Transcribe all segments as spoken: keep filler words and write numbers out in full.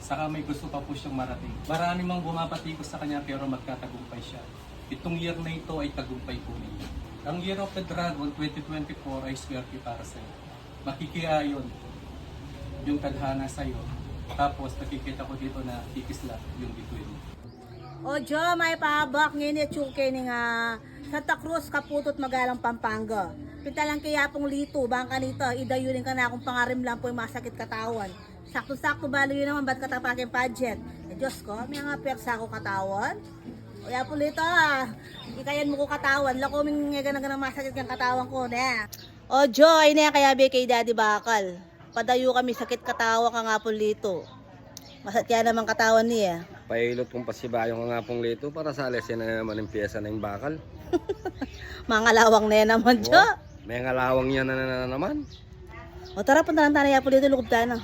Saka may gusto pa po siyang marating. Marami mang bumabati ko sa kanya pero magtatagumpay siya. Itong year na ito ay tagumpay po ninyo. Ang Year of the Dragon twenty twenty-four ay swerte para sa'yo. Makikiayon yung tadhana sa'yo. Tapos nakikita ko dito na kikislap yung bituin mo. O Jo, may pabak ngeni, tsuke ni nga Santa Cruz, Kaputut, Magalang, Pampanga. Pintalan ke Apung Litu, bang kanita, idayunin ka na akong pangarimla ampong masakit katawan. Saktu-saktu, balu yu naman, bat katapaking budget. E, Diyos ko, may nga pwersa ku katawan. O, Apung Litu, ah, ikayan mu ku katawan. Laku ming ngeganaganang masakit keng katawan ku, ne. O Jo, ay ne, kayabe ke i Daddy Bakal. Padayu kami sakit katawan kang Apung Litu. Masakit ya naman katawan ne. Pailut kung pasibayu kang Apung Litu para sali sina naman ing piyesa na ing bakal. Mangalawang ne naman, Jo. Mengalawang ya na, na, na naman. O tara, puntalan tana i Apung Litu, lugud tana.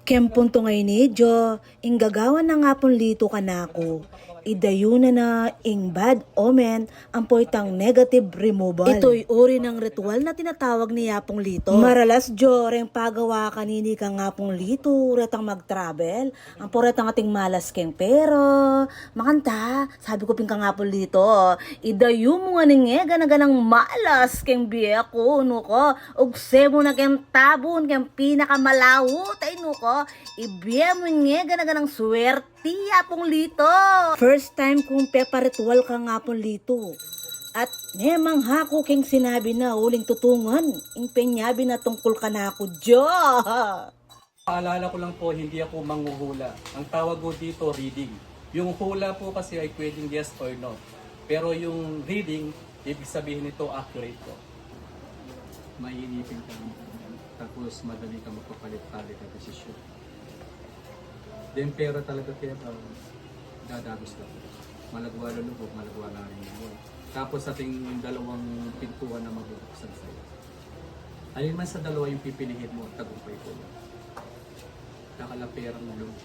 Keng puntu ngeni, Jo, ing gagawan nang Apung Litu kanaku, idayunan na ing bad omen ampo itang negative removal. Itoy uri nang ritual na tinatawag ni Apung Litu. Maralas, Jo, reng pagawa kanini kang Apung Litu, retang mag-travel, ampo retang ating malas keng pera. Makanta, sabi ku pin kang Apung Litu, idayu mu ngan ing ngeganaganang malas keng bie ku, nu ku, ugse mu na keng tabun, keng pinakamalaut, ay nu ku, ibie mu ing ngeganaganang swerte, Apung Litu. First time kung peparitual kang Apung Litu. At memang haku keng sinabi na uling tutu ngan ing penyabi na tungkul kanaku, Jo. Paalala ko lang po, hindi ako manghuhula. Ang tawag ko dito, reading. Yung hula po kasi ay pwedeng yes or no. Pero yung reading, ibig sabihin nito, accurate po. Mainipin ka, tapos madali ka magpapalit-palit ng desisyon. Then pera talaga, kaya, um, dadagos ka po. Malagwa loob, malagwa na rin mo. Tapos ating dalawang pintuan na mabubuksan sa'yo. Alin man sa dalawa yung pipilihin mo, tagumpay po yun. Kakalaperang loob.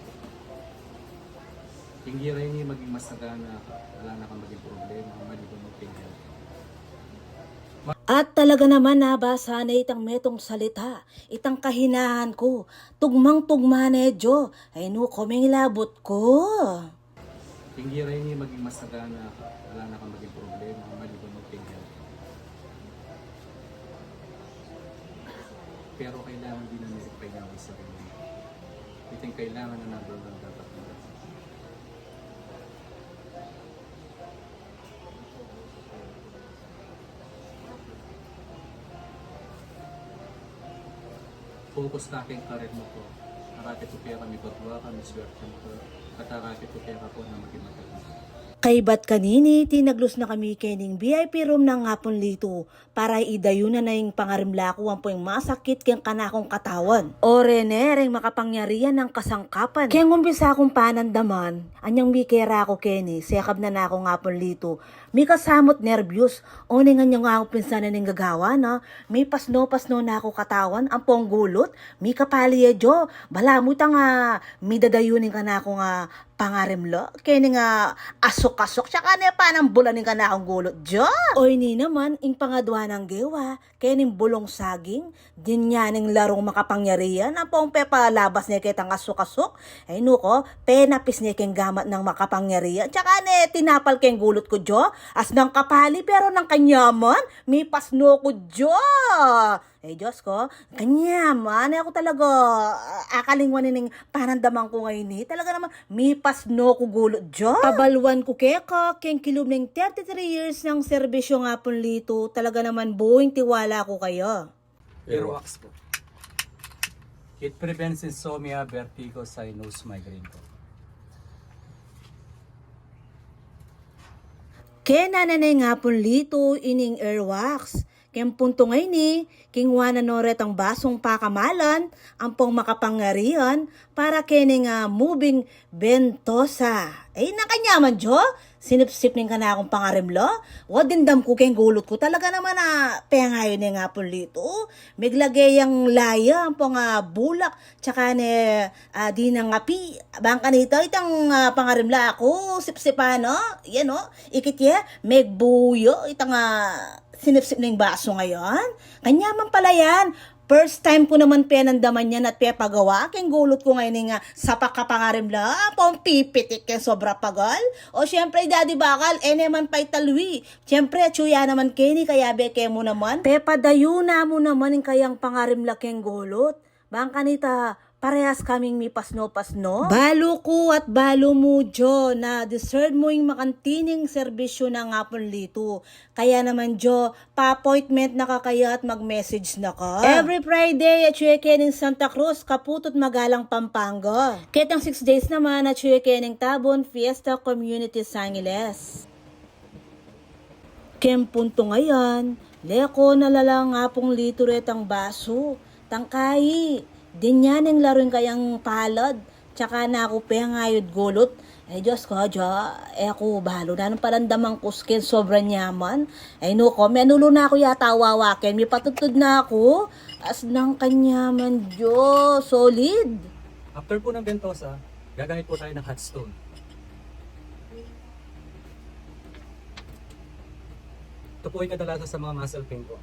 Ing ira ini maging masagana ka, ala na kang maging problema, maliban mo keng health. At talaga naman, nabasa ne itang metung salita, itang kahinahan ku, tugmang-tugma ne, Jo, ay nu ku, mengilabut ku. Ing ira ini maging masagana ka, ala na kang maging problema, maliban mo keng health. Pero kailangan din na meron pa yung sarili. Ito yung kailangan na number one dapat mo. Focus ka keng karir mu ku. Arate ku pera mibagwa ka, miswerte mu ku. At arate ku pera ku na maging matagal. Kaybat kanini, tinaglus na kami kening V I P room nang Apung Litu para idayunan na ing pangarimla ku ampo ing masakit keng kanakung katawan. O rene, reng makapangyarian nang kasangkapan. Keng umpisa kung panandaman, anyang mikera ku keni, sekab na nakung Apung Litu. Mikasamut nerbyos, o ne ngan yang aku pinsan na ning gagawa na, mipasno-pasno na aku katawan, ampong gulut, mikapali e Jo, balamu itang midadayunin kanaku nga pangarimla, keni nga asuk-asuk, tsaka ne panambulan ning kanakung gulut Jo. O ini naman, ing pangadwa nang gewa, kening bulung saging, dinan ne ing larung makapangyarian, ampong pepalabas ne ketang asuk-asuk, ay nu ku, penapis ne keng gamat nang makapangyarian, tsaka ne tinapal keng gulut ku Jo, as nang kapali, pero nang kanyaman, mipasno ku Jo. Ay Diyos ku, kanyaman, e ku talaga, ah, akalingwan ining panandaman ku ngeni, talaga naman, mipasno ku gulut Jo. Pabaluan ku keka, keng kilub ning thirty-three years nang serbisyu nang Apung Litu, talaga naman buing tiwala ku kaya. Airwax po. It prevents insomnia, vertigo, sinus, migraine po. Kena na ne nang Apung Litu ining Airwax. Keng puntu ngeni, kingwa na no retang basung pakamalan, ampong makapangyarian, para kening moving ventosa. Ay, nakanyaman Jo, sinipsip ning kanakung pangarimla, wa, dimdam ku keng gulut ku, talaga naman a pengayu ne nang Apung Litu, miglage yang laya, ampong bulak, tsaka ne, ah, dinang api, bang kanita, itang, ah, pangarimla ku, sipsipan, no? Yan, no? Ikit ye, megbuyo, itang, ah, sinipsip ning basu ngayan. Kanyaman pala yan, First time ku naman penandaman yan at pepagawa keng gulut ku ngeni nga sapak a pangarimla, pumpipitik keng sobra pagal. O, siyempre, Daddy Bakal, e ne man paitalwi. Siyempre, atyu ya naman keni, kayabe ke mu naman. Pepadayu na mu naman ing kayang pangarimla keng gulut. Bang kanita, parehas kaming mipasno-pasno. Balu ku at balu mu, Jo, na deserve mu ing makantining serbisyu nang Apung Litu. Kaya naman, Jo, pa-appointment na ka kaya at mag-message na ka. Every Friday, atyu ya keni king Santa Cruz, Kaputu't Magalang, Pampanga. Ketang six days naman, atyu ya keni king Tabon Fiesta Community, Angeles. Keng puntung ayan, leko na la lang Apung Litu retang basu, tangkayi, dinan ne ing laru ing kayang palad, tsaka na ku pengayud gulut. E, Diyos ku, Jo, e ku balu nanung palandaman ku keng sobra nyaman. E, nu ku, menulu na ku yata wawa keni, mipatudtud na ku. As nang kanyaman, Jo, solid. After po ng ventosa, gagamit po tayo ng hot stone. Ito po ay kadalasan sa mga muscle pain po.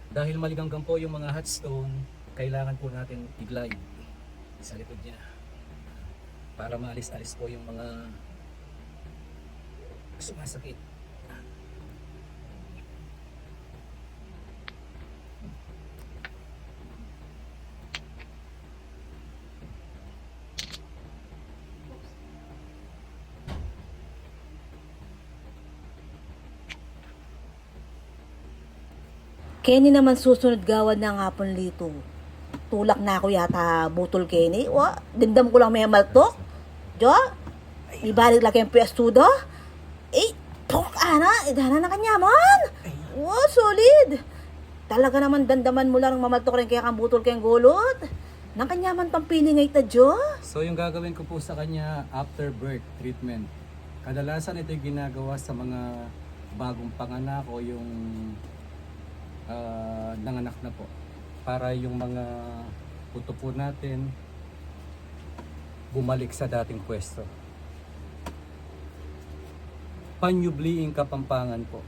Dahil maligamgam po yung mga hot stone, kailangan po natin i-glide sa likod niya para maalis-alis po yung mga sumasakit. Keni naman susunud gawad nang Apung Litu. Tulak na ku yata butul keni. Wa, dimdam ku lang memaltuk. Jo, ibalik la keng pwestu da. E, pok, ana, e, dana na kanyaman. Wa, solid. Talaga naman, damdaman mu lang mamaltuk reng kekang butul keng gulut. Nang kanyaman pang feeling a ita, Jo. So, yung gagawin ko po sa kanya, after birth treatment, kadalasan ito'y ginagawa sa mga bagong panganak o yung, ah, nanganak na po. Para yung mga buto po natin bumalik sa dating pwesto. Panyubling Kapampangan po.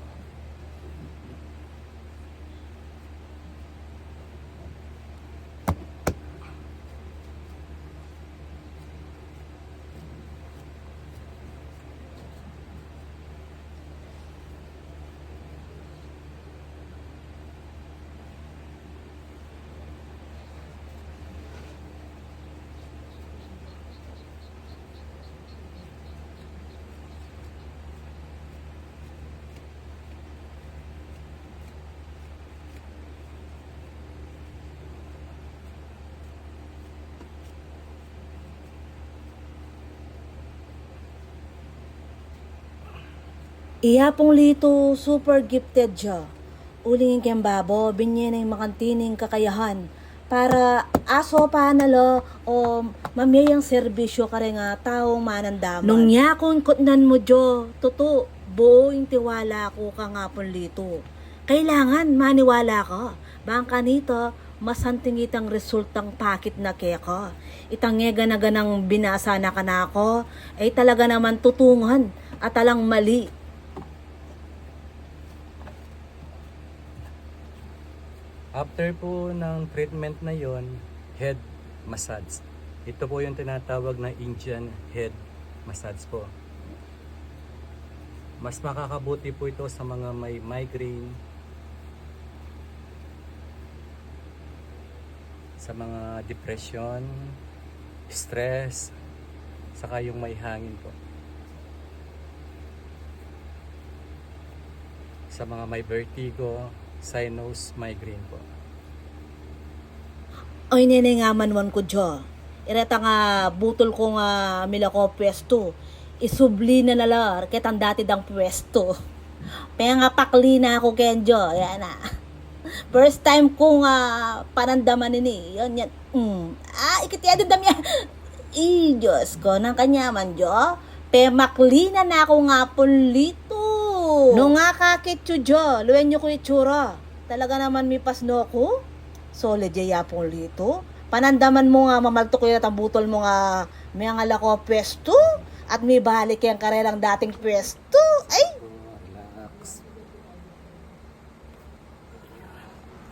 I Apung Litu super gifted ya. Uling ing keng babo, binye ne ing makantining kakayahan para asopan na la o mamie yang serbisyu kareng taung manandaman. Nung ya kung kutnan mu, Jo, tutu, buu ing tiwala ku kang Apung Litu. Kailangan maniwala ka. Bang kanita, masanting itang resultang pakit na keka. Itang e gana-ganang binasa na kanaka, e talaga naman tutungan at alang mali. After po ng treatment na yon, head massage. Ito po yung tinatawag na Indian head massage po. Mas makakabuti po ito sa mga may migraine, sa mga depression, stress, saka yung may hangin po. Sa mga may vertigo, sinus, migraine po. Oy, nene, nga manuan ku, Jo. Ireta nga butul ku nga milako pwestu. Isubli na na la, ketang dati dang pwestu. Pengapakli na ku ken, Jo. Yan na. First time kung, ah, panandaman ini. Yan, yan. Mm. Ah, ikit ya, dandam ya. I, Diyos ko, nang kanyaman, Jo. Pemakli na na ku nga pun litu. Nung akakit yu, Jo, luwen yu ku itsura. Talaga naman mipasno ku. Solid ya, Yapong Litu. Panandaman mu nga mamaltuk ya, tambutol mu nga mengalako pwestu at mibalik yang karelang dating pwestu. Ay! Relax.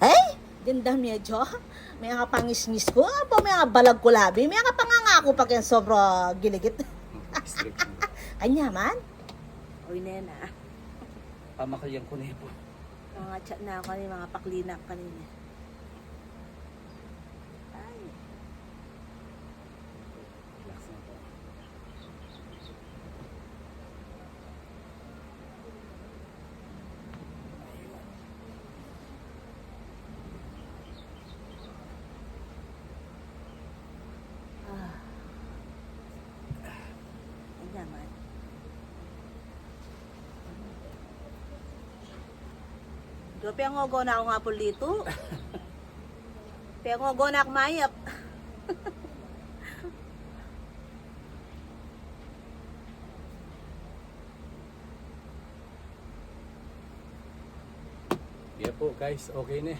Ay! Dandam ya, Jo. Mengapangisngis ku. Ampo mengabalag ku labi. Mengapangangaku pa keng sobra giligit. Kanyaman? Oy, nena. Pamaklian ku ne pu. Mangachat na ku kanina, mangapakli na ku kanina. Ay. Relax na po. Ah. Ay naman. Do, pengogo na ku nga pun litu. Pengogo na ku mayap. Yan po, guys, okay ne.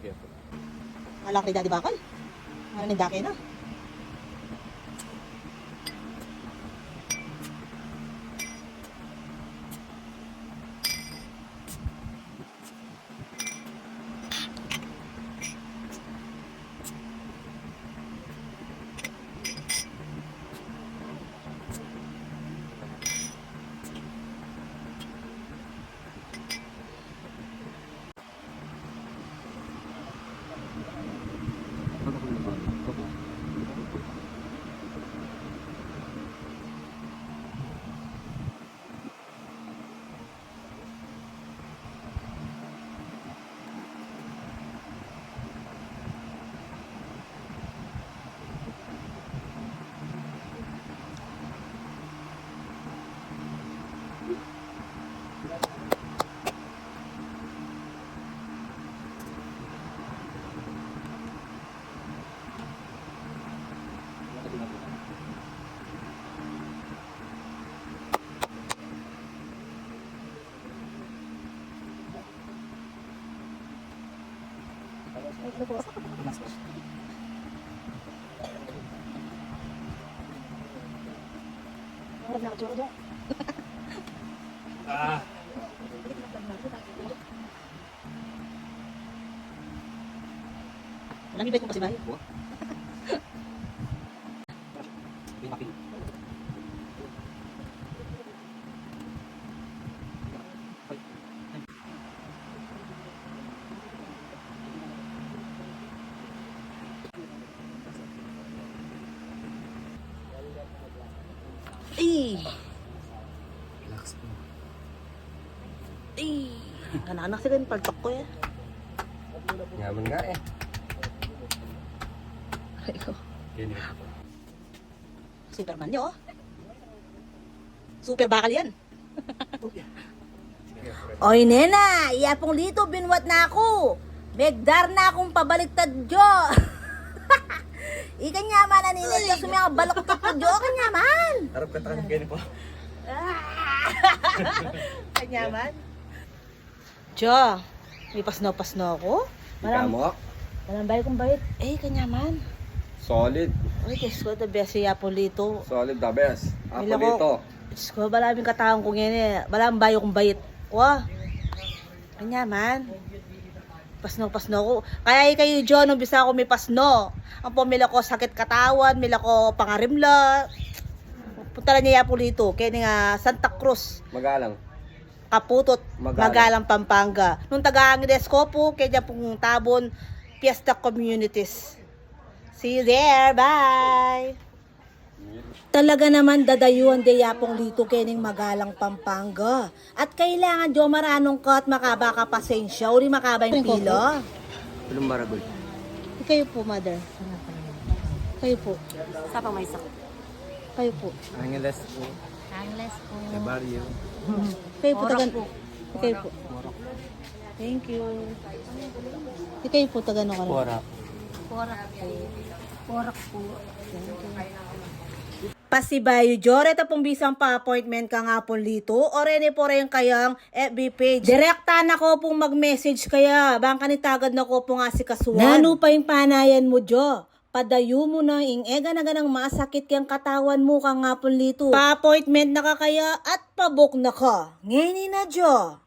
Yan po. Alak ni Daddy Bakal. Ano ni Dake na? Ah. Wala ni bait mo kasi bahay. Buwa. Yung kapil. Ay! Relax po. Ay! Kananak sila yung paltok ko eh. Yaman nga eh. Aray ko. Ganyan po. Superman nyo, oh. Super bakal yan. Oy, nena, iya pung litu, binwat na ku. Megdar na kung pabaliktad, Jo. Ikanyaman, anina, Jo, sumiyang baluktot ku, Jo, kanyaman. Harap ka takan kaya po. Kanyaman. Jo, mipasno-pasno ku. Ika mo? Malam bayu kung bait. Eh, kanyaman. Solid. Uy, Diyos ko, the best si Apolito. Solid, the best. Mila ko, Apolito. Diyos ko, balamu ing katawan ku ngeni, eh. Balamu bayu kung bait. Wa. Kanyaman. Pasno-pasno ku. Kaya ikayu, Jo, nung bisa ku mipasno. Ampo mila ko sakit katawan, mila ko pangarimla. Punta la ne i Apolito. Keni nga Santa Cruz. Magalang. Kaputut, Magalang. Magalang, Pampanga. Nung taga Angeles ko pu, kaya pung tabun, Fiesta Communities. See you there. Bye! Talaga naman, dadayuan de i Apong Lito kening Magalang, Pampanga. At kailangan, Jo, maranong ka at makaba ka pasensya. Uli makaba ing pila. Tulong Maragul. Ikayu pu, mother. Ikayu pu. Sa pang may sakit. Kayu pu. Angeles pu. Angeles pu. Barrio. Kayu pu, Morocco taga pu. Kayu pu. Morocco. Thank you. Di kayu pu taga ano ka rin? Porac. Porac pu. Porac pu. Thank you. Pasibayu, Jo, reta pung bisang pa-appointment kang Apun Litu, o reni pu reng kayang F B page. Direkta na ko pung mag-message kaya, bang kanita agad na ko pung asikasuan. Nanu pa ing panayan mu, Jo? Padayu mu na ing e gana-ganang masakit keng katawan mu kang Apun Litu. Pa-appointment na ka kaya at pa-book na ka. Ngeni na, Jo.